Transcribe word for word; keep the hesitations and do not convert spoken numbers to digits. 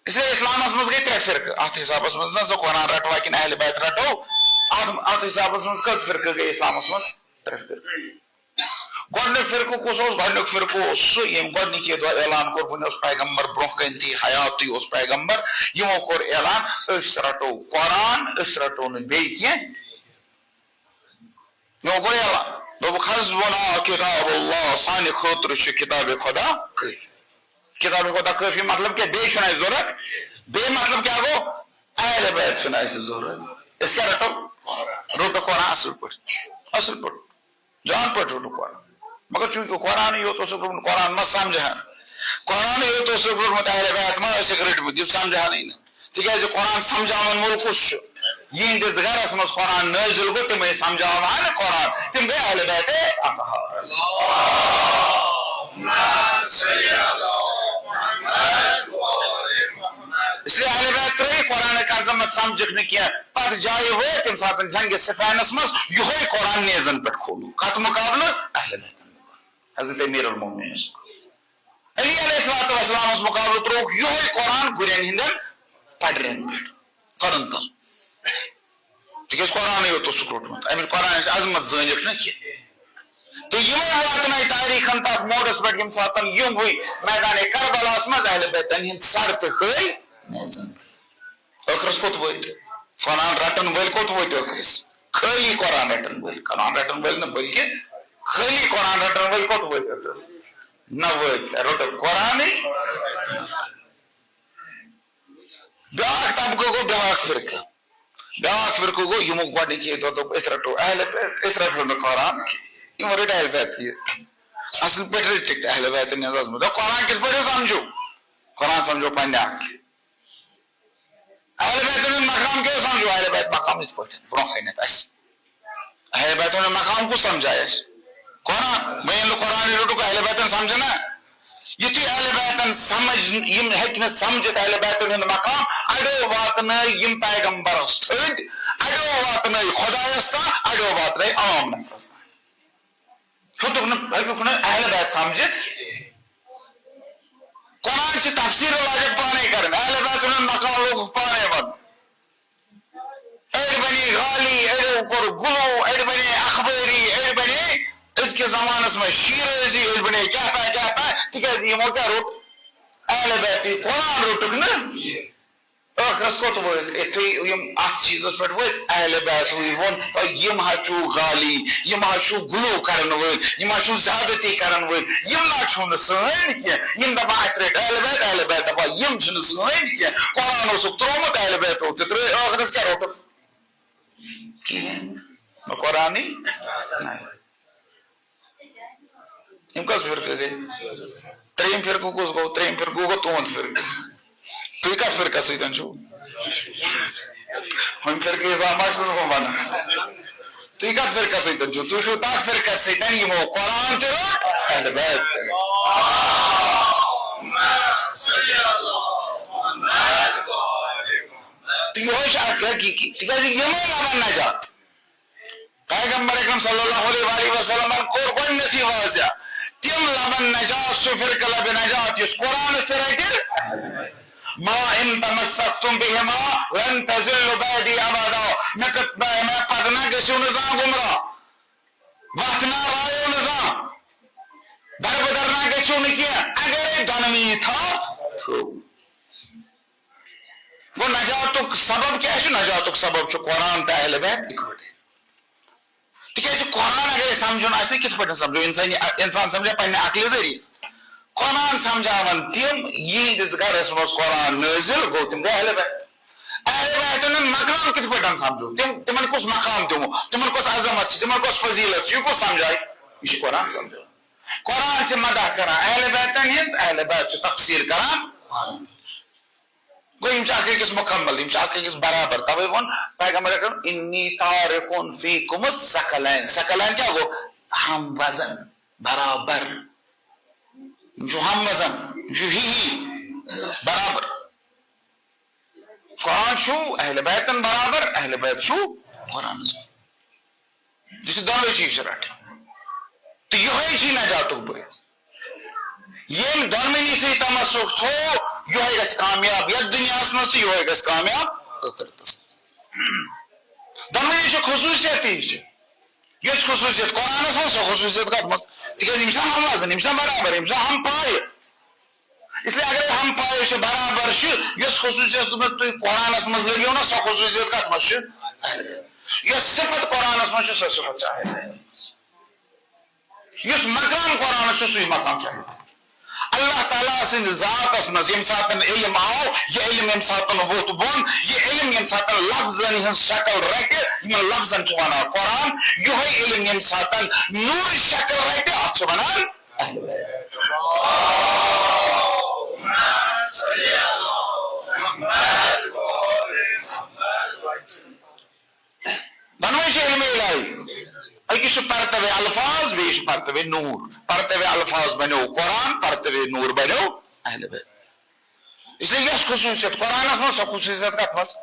اس لیے اسلامس منٛز گٔے ترٛےٚ فرقہٕ۔ اتھ حسابس منٛز نہ زٕ قرآن رٹوا کِنہٕ اہل بیت رٹو، اتھ اتھ حسابس منٛز کٔژ فرقہٕ گٔے اسلامس منٛز؟ ترٛےٚ فرقہٕ۔ گۄڈٕنیُک فرقہٕ کُس اوس؟ گۄڈٕنیُک فرقہٕ اوس سُہ، ییٚمۍ گۄڈٕنِکی دۄہ اعلان کوٚر، وُنہِ اوس پیغمبر برونٛہہ کنہِ تہِ، حیاتٕے اوس پیغمبر۔ یِمو کوٚر اعلان، أسۍ رٹو قرآن، أسۍ رٹو نہٕ بیٚیہِ کینٛہہ۔ یِمو کوٚر اعلان، دوٚپُکھ، "حسبنا کتاب اللہ، سانہِ خٲطرٕ چھُ کتابِ خدا کٲفی۔" کتابِ خدا کٲفی مطلب کیٛاہ؟ بیٚیہِ چھُنہٕ اَسہِ ضروٗرت۔ بیٚیہِ مطلب کیٛاہ گوٚو؟ اہل بیت چھُنہٕ اَسہِ ضروٗرت۔ أسۍ کیٛاہ رٹو؟ رٹو قرآن اصل پٲٹھۍ، اصل پٲٹھۍ۔ جان پٲٹھۍ روٚٹُکھ قرآن۔ مگر چوٗنٛکہِ قرآنٕے یوت اوسُکھ روٚٹمُت، قرآن ما سمجھِ ہن؟ قرآنٕے یوت اوسُکھ روٚٹمُت، اہل بیت ما ٲسِکھ رٔٹمٕتۍ، یِم سمجھِ ہنٕے نہٕ۔ تِکیٛازِ قرآن سمجھاون وول کُس چھُ؟ یِہنٛدِس گرس منٛز قرآن نٲزِل گوٚو، تِمے سمجھاوہن قرآن، تِم گٔے اہل بیت اطہار۔ اس لیے اہل بیت ترٲیِکھ قرآنٕچ عظمت سمجھکھ نہٕ کینٛہہ۔ تتھ جایہِ وٲتۍ تمہِ ساتہٕ جنگِ صفینس منٛز یِہوے قرآن نیزن پٮ۪ٹھ کھولُکھ۔ کتھ مقابلہٕ؟ اہل بیتن مقابلہٕ۔ حضرت امیر المومنین علی علیہ الصلوۃ والسلامس مقابلہٕ ترٛووُکھ یِہوے قرآن گُرٮ۪ن ہٕنٛدٮ۪ن پڈرٮ۪ن پٮ۪ٹھ، قدن تل۔ تِکیٛازِ قرآنٕے یوت اوسُکھ روٚٹمُت، اَمِچ قرآنٕچ عظمت زٲنِکھ نہٕ کینٛہہ۔ تہٕ یِمے واتنٲے تاریخن تتھ موڈس پٮ۪ٹھ، ییٚمہِ ساتہٕ یِہُنٛدُے میدانِ کربلاہس منٛز اہل بیتن ہٕنٛدۍ سر تہٕ کھٲلۍ میزن۔ ٲخرس کوٚت وٲتۍ؟ قرآن رٹن وٲلۍ کوٚت وٲتۍ ٲخرس؟ خٲلی قرآن رٹن وٲلۍ، قرآن رٹن وٲلۍ نہٕ، بلکہِ خٲلی قرآن رٹن وٲلۍ کوٚت وٲتۍ ٲخرس؟ نہ وٲتۍ، رٔٹٕکھ قرآنٕے۔ بیٛاکھ طبقہٕ گوٚو بیٛاکھ فرقہٕ۔ بیٛاکھ فرقہٕ گوٚو، یِمو گۄڈٕنِکی دۄہ دوٚپ، "أسۍ رَٹو اہل بیت، أسۍ رَٹو نہٕ قرآن کینٛہہ۔" یِمو رٔٹۍ اہل بیت یہِ۔ اَصٕل پٲٹھۍ رٔٹِکھ تہٕ اہل بیتَن ہٕنٛز عظمت۔ دوٚپ، "قرآن کِتھ پٲٹھۍ سَمجھو؟ قرآن سَمجھو پنٛنہِ عقلہِ۔" اہل بیتَن ہُنٛد مقام کیٛاہ سَمجھو؟ اہل بیت مقام یِتھ پٲٹھۍ برٛونٛہہ کَنٮ۪تھ اَسہِ۔ اہل بیتَن ہُنٛد مقام کُس سَمجھایہِ اَسہِ؟ قرآن۔ وۄنۍ ییٚلہِ نہٕ قرآنٕے روٚٹُکھ، اہل بیتَن سَمجھِ نا؟ یُتھُے اہل بیتن سمجھ، یِم ہیٚکہِ نہٕ سمجھِتھ اہل بیتن ہُنٛد مقام، اَڑیو واتنٲے یِم پیغمبرس تھٔدۍ، اَڑیو واتنٲے خۄدایس تام، اَڑیو واتنٲے عام نفرس تام۔ ہیوٚتُکھ نہٕ، ہیوٚتُکھ نہٕ اہل بیت سمجھِتھ۔ قرآن چھِ تفسیٖر لاجِکھ پانے کرٕنۍ، اہل بیتن ہُنٛد مقام لوگُکھ پانے ونُن۔ أڑۍ بنے غالی، أڑیو کوٚر گُلو، أڑۍ بنے اخبٲری، أڑۍ بنے أزکِس زمانس منٛز شیرٲزی، أڑۍ بنے کیٛاہ تام کیٛاہ تام، تِکیٛازِ یِمو کیٛاہ روٚٹ؟ اہل بیتٕے، قرآن روٚٹُکھ نہٕ۔ ٲخرس کوٚت وٲتۍ؟ یِتھُے یِم اتھ چیٖزس پٮ۪ٹھ وٲتۍ، اہل بیتٕے ووٚن، "ہے، یِم حظ چھِو غالی، یِم حظ چھِو گُلو کرن وٲلۍ، یِم حظ چھِو زیادتی کرن وٲلۍ، یِم نہ چھِو نہٕ سٲنۍ کینٛہہ۔" یِم دپان، "اسہِ رٔٹۍ اہل بیت۔" اہل بیت دپان، "یِم چھِنہٕ سٲنۍ کینٛہہ۔" قرآن اوسُکھ ترٛوومُت، اہل بیتو تہِ ترٛٲے، ٲخرس کیٛاہ روٚٹُکھ؟ کِہیٖنۍ۔ نہ قرآنٕے، نہ۔ یِم کٔژ فرقہٕ گٔے؟ ترٛیٚیِم فرقہٕ کُس گوٚو؟ ترٛیٚیِم فرقہٕ گوٚو تُہُنٛد فرقہٕ۔ تُہۍ کَتھ فرقس سۭتۍ چھِو؟ ہُمہِ فرقہٕ حساب ما چھُس بہٕ وَنان۔ تُہۍ کَتھ فرقس سۭتۍ چھِو؟ تُہۍ چھِو تَتھ فرقس سۭتۍ، یِمو قرآن تہِ روٚٹ، اہل بیت تہِ۔ تہٕ یِہوٚے چھُ اکھ حقیٖقی، تِکیٛازِ یِمے لبن نجات۔ پیغمبر اکرم صلی اللہ علیہ وآلہ وسلمن کوٚر گۄڈٕنیتھٕے واضح، تِم لبن نجات، سُہ فرقہٕ لبہِ نجات یُس قرآنس تہِ رٹہِ۔ ما ان تمسکتم بہما لن تضلوا بعدی ابدا۔ مےٚ کٔر-، مےٚ، مےٚ پتہٕ نہ گٔژھِو نہٕ زانٛہہ گمراہ، وتھ نہ رایو نہٕ زانٛہہ، دربدر نہ گٔژھِو نہٕ کینٛہہ، اگرے دۄنوٕنی تھپھ تھٲو۔ گوٚو نجاتُک سبب کیٛاہ چھُ؟ نجاتُک سبب چھُ قرآن تہٕ اہل بیت اِکوٹے۔ تِکیٛازِ قرآن اگر أسۍ سمجھُن آسہِ نہٕ، کِتھ پٲٹھۍ سمجھو اِنسان؟ اِنسان سمجھا پننہِ عقلہِ ذٔریعہٕ۔ قرآن سمجھاون تِم، یِہنٛدِس گرس منٛز قرآن نٲزِل گوٚو، تِم گٔے اہل بیت۔ اہل بیتن ہُنٛد مقام کِتھ پٲٹھۍ سمجھو؟ تِم، تِمن کُس مقام دِمو؟ تِمن کۄس عظمت چھِ؟ تِمن کۄس فضیلت چھِ؟ یہِ کُس سمجھایہِ؟ یہِ چھُ قرآن سمجھاوان۔ قرآن چھِ مدح کران اہل بیتن ہٕنٛز، اہل بیت چھِ تفسیٖر کران۔ گوٚو، یِم چھِ اکھ أکِس مُکمل، یِم چھِ اکھ أکِس برابر۔ توے ووٚن پیغمبر اکرم، "انی تارکن فیکم الثقلین۔" ثقلین کیٛاہ گوٚو؟ ہم وزن، برابر۔ یِم چھِ ہم وزن، یِم چھِ ہی ہی برابر۔ قرآن چھُ اہل بیتن برابر، اہل بیت چھُ قرآنس۔ یہِ چھِ دۄنوَے چیٖز چھِ رَٹٕنۍ۔ تہٕ یِہوٚے چھِ نجاتُک بٲعث۔ ییٚمۍ دۄنوٕنی سۭتۍ تمسُک تھوٚو، یِہوٚے گژھِ کامیاب یَتھ دُنیاہَس منٛز تہٕ یِہوٚے گژھِ کامیاب ٲخرتَس منٛز۔ دۄنوٕنی چھِ خصوٗصیت تہِ یہِ چھِ۔ یۄس خصوٗصیت قرآنَس منٛز، سۄ خصوٗصیت کَتھ منٛز؟ تِکیٛازِ یِم چھِ ہم وزن، یِم چھِ برابر، یِم چھِ ہم پایہِ۔ اس لیے اگر ہم پایہِ چھِ، برابر چھِ، یۄس خصوٗصیت منٛز تُہۍ قرآنَس منٛز لٔبِو نہ، سۄ خصوٗصیت کَتھ منٛز چھِ؟ یۄس صفت قرآنَس منٛز چھِ، سۄ صفت چھِ۔ یُس مقام قرآنَس چھُ، سُے مقام چھُ۔ اللہ تعالیٰ سٕنٛدِ ذاتَس منٛز ییٚمہِ ساتَن علم آو، یہِ علم ییٚمہِ ساتَن ووٚتھ بۄن، یہِ علم ییٚمہِ ساتَن لفظن ہٕنٛز شکل رَٹہِ، یِمَن لفظن چھِ وَنان قرآن، یِہوٚے علم ییٚمہِ ساتَن نوٗرٕچ شکل رَٹہِ، اَتھ چھِ وَنان اہل بیت۔ دۄنوَے چھِ علمِ الٰہی۔ أکِس چھُ پرتوے الفاظ، بیٚیِس چھُ پرتوے نوٗر۔ پرتوے الفاظ بنیو قرآن، پرتوے نوٗر بنیو اہل بیت۔ اس لیے یۄس خصوٗصیت قرآنَس منٛز، سۄ خصوٗصیت کَتھ منٛز؟